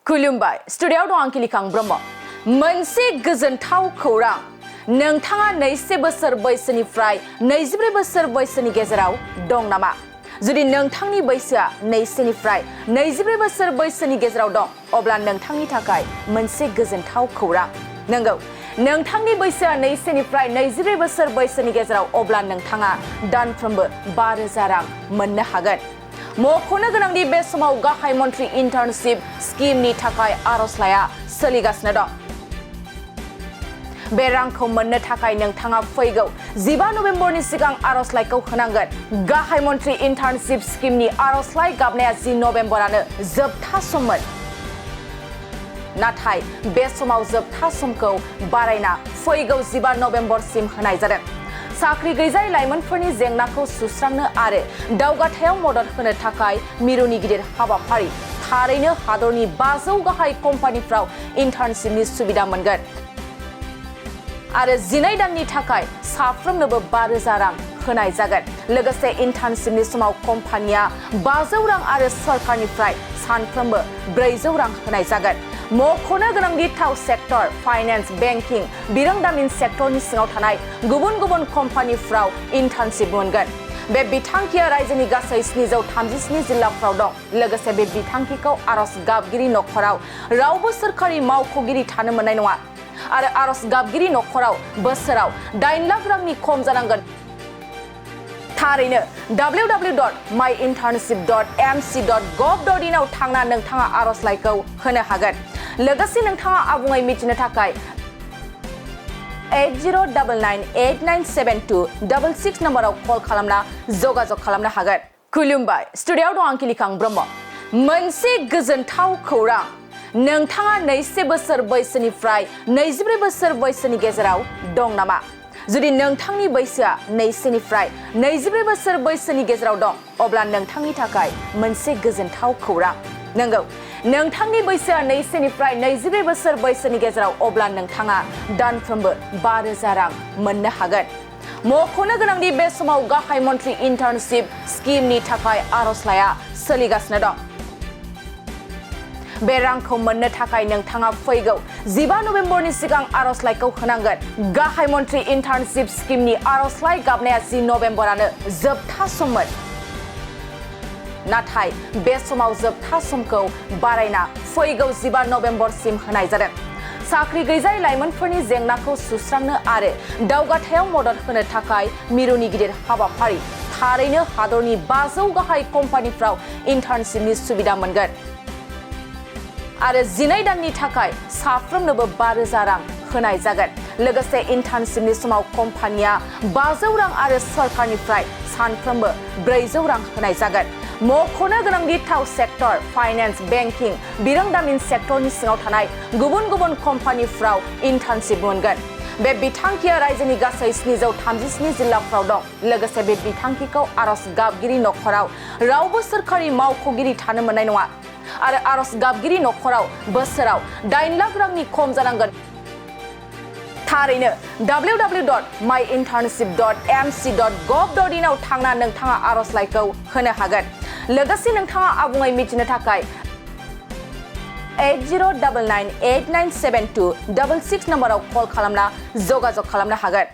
खुलुमबाय स्टुडियोआव दं आं किलिखां ब्रह्म मोनसे गोजोनथाव खौरां नोंथाङा 2 बोसोर बैसोनिफ्राय 24 बोसोर बैसोनि गेजेराव दं नामा जुदि नोंथांनि बैसोआ 2 निफ्राय 24 बोसोर बैसोनि गेजेराव दं अब्ला नोंथांनि थाखाय मोनसे गोजोनथाव खौरां नंगौ नोंथांनि बैसोआ 2 निफ्राय 24 बोसोर बैसोनि गेजेराव अब्ला नोंथाङा दानफ्रोमबो 5,000 रां मोननो हागोन मख'नो गोनांदि बे समाव गाहाय मन्थ्रि इन्टार्नशिप स्किमनि थाखाय आर'जलाइया सोलिगासिनो दं बे रांखौ मोननो थाखाय नोंथाङा फैगौ 15 नबेम्बरनि सिगां आर'जलाइखौ होनांगोन गाहाय मन्थ्रि इन्टार्नशिप स्किमनि आर'जलाइ गाबनाया 10 नबेम्बरानो जोबथा सममोन नाथाय बे समाव जोबथा समखौ बारायना फैगौ 15 नबेम्बरसिम होनाय जादों साख्रि गैजायै लाइमोनफोरनि जेंनाखौ सुस्रांनो आरो दावगाथायाव मदद होनो थाखाय मिरुनि गिदिर हाबाफारि थारैनो हादरनि 500 गाहाय कम्पानिफ्राव इन्टार्नशिपनि सुबिदा मोनगोन आरो 12 दाननि थाखाय साफ्रोमनोबो 5,000 रां होनाय जागोन लोगोसे इन्टार्नशिपनि समाव कम्पानिया 500 रां आरो सरकारनिफ्राय सानफ्रोमबो 400 रां होनाय जागोन मख'नो गोनांदि थाव सेक्टर फाइनेन्स बेंकिं बिरोंदामिन सेक्टरनि सिङाव थानाय गुबुन गुबुन कम्पानिफ्राव इन्टार्नशिप मोनगोन बे बिथांखिया रायजोनि गासै 737 जिल्लाफ्राव दं लोगोसे बे बिथांखिखौ आर'ज गाबगिरि नखराव रावबो सोरखारि मावख'गिरि थानो मोननाय नङा आरो आर'ज गाबगिरि नखराव बोसोराव 8 लाख रांनि खम जानांगोन थारैनो www.myinternship.mc.gov.in आव थांना नोंथाङा आर'जलाइखौ होनो हागोन लोगोसे नोंथाङा आबुङै मिथिनो थाखाय 8099897266 नम्बराव कल खालामना जगाजग खालामनो हागोन खुलुमबाय स्टुडियोआव दं आं किलिखां ब्रह्म मोनसे गोजोनथाव खौरां नोंथाङा 2 बोसोर बैसोनिफ्राय 24 बोसोर बैसोनि गेजेराव दं नामा जुदि नोंथांनि बैसोआ 2 निफ्राय 24 बोसोर बैसोनि गेजेराव दं अब्ला नोंथांनि थाखाय मोनसे गोजोनथाव खौरां नंगौ नोंथांनि बैसोआ 2 निफ्राय 24 बोसोर बैसोनि गेजेराव अब्ला नोंथाङा दानफ्रोमबो 5,000 रां मोननो हागोन मख'नो गोनांदि बे समाव गाहाय मन्थ्रि इन्टार्नशिप स्किमनि थाखाय आर'जलाइया सोलिगासिनो दं बे रांखौ मोननो थाखाय नोंथाङा फैगौ 15 नबेम्बरनि सिगां आर'जलाइखौ होनांगोन गाहाय मन्थ्रि इन्टार्नशिप स्किमनि आर'जलाइ गाबनाया 10 नबेम्बरानो जोबथा सममोन नाथाय बे समाव जोबथा समखौ बारायना फैगौ 15 नबेम्बरसिम होनाय जादों साख्रि गैजायै लाइमोनफोरनि जेंनाखौ सुस्रांनो आरो दावगाथायाव मदद होनो थाखाय मिरुनि गिदिर हाबाफारि थारैनो हादरनि 500 गाहाय कम्पानिफ्राव इन्टार्नशिपनि सुबिदा मोनगोन आरो 12 दाननि थाखाय साफ्रोमनोबो 5,000 रां होनाय जागोन लोगोसे इन्टार्नशिपनि समाव कम्पानिया 500 रां आरो सरकारनिफ्राय सानफ्रोमबो 400 रां होनाय जागोन मख'नो गोनांदि थाव सेक्टर फाइनेन्स बेंकिं बिरोंदामिन सेक्टरनि सिङाव थानाय गुबुन गुबुन कम्पानिफ्राव इन्टार्नशिप मोनगोन बे बिथांखिया रायजोनि गासै 737 जिल्लाफ्राव दं लोगोसे बे बिथांखिखौ आर'ज गाबगिरि नखराव रावबो सोरखारि मावख'गिरि थानो मोननाय नङा आरो आर'ज गाबगिरि नखराव बोसोराव 8 लाख रांनि खम जानांगोन थारैनो www.myinternship.mc.gov.in आव थांना नोंथाङा आर'जलाइखौ होनो हागोन लोगोसे नोंथाङा आबुङै मिथिनो थाखाय 8099897266 नम्बराव कल खालामना जगाजग खालामनो हागोन